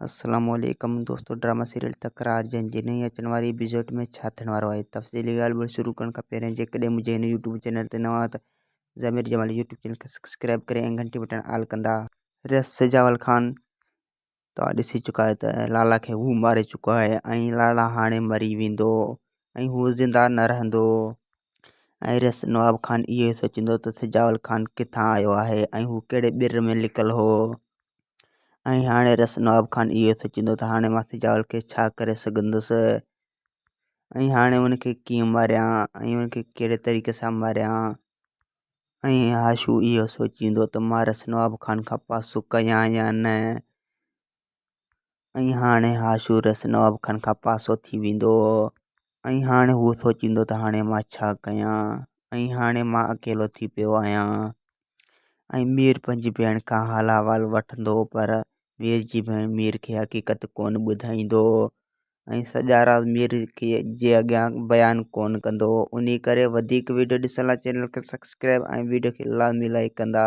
السلام عليڪم دوستو ڊراما سيريل تڪرار جنهن جي نئين اچڻ واري ايپيسوڊ ۾ ڇا ٿيڻ وارو آهي تفصيلي ڳالهه ٻولهه شروع ڪرڻ کان پهرين جيڪڏهن منهنجي هن يوٽيوب چينل تي نوان آهيو ته ضمير جمالي يوٽيوب چينل کي سبسڪرائب ڪري ۽ گهنٽي بٽڻ آل ڪندا. ريس سجاول خان توهان ڏسي چڪا آهيو ته لالا کي هو ماري چڪو آهي ۽ لالا هاڻي مري ويندو ۽ هو زنده نه رهندو ۽ ريس نواب خان اهو ئي سوچيندو ته سجاول خان ڪٿان آيو آهي ۽ هو ڪهڙي ٻر ۾ لڪل هو. ۽ هاڻي رس نواب خان اهو سوچيندو ته هاڻي مان سجاول کي ڇا ڪري سگهندس ۽ هاڻي ان کي ڪيئن ماريان ۽ ان کي ڪهڙي طريقي سان ماريان ۽ هاشو اهو سوچيندو ته مان رس نواب خان کان پاسو ڪيان يا نه ۽ هاڻي هاشو رس نواب خان کان پاسو ٿي ويندو ۽ هاڻي هو سوچيندو ته هاڻي مان ڇا ڪيان ۽ هاڻي مان اڪيلو ٿي پيو آهيان ۽ مير پنهنجي ڀيڻ کان حال احوال وٺندو پر مير جي ڀيڻ مير کي حقيقت ڪونه ٻڌائيندو ۽ سڄا راز مير کي جي اڳيان بيان ڪونه ڪندو انهي ڪري وڌيڪ ويڊيو ڏسڻ لاء چينل کي سبسڪرائب ۽ ويڊيو کي لازمي لائيڪ ڪندا.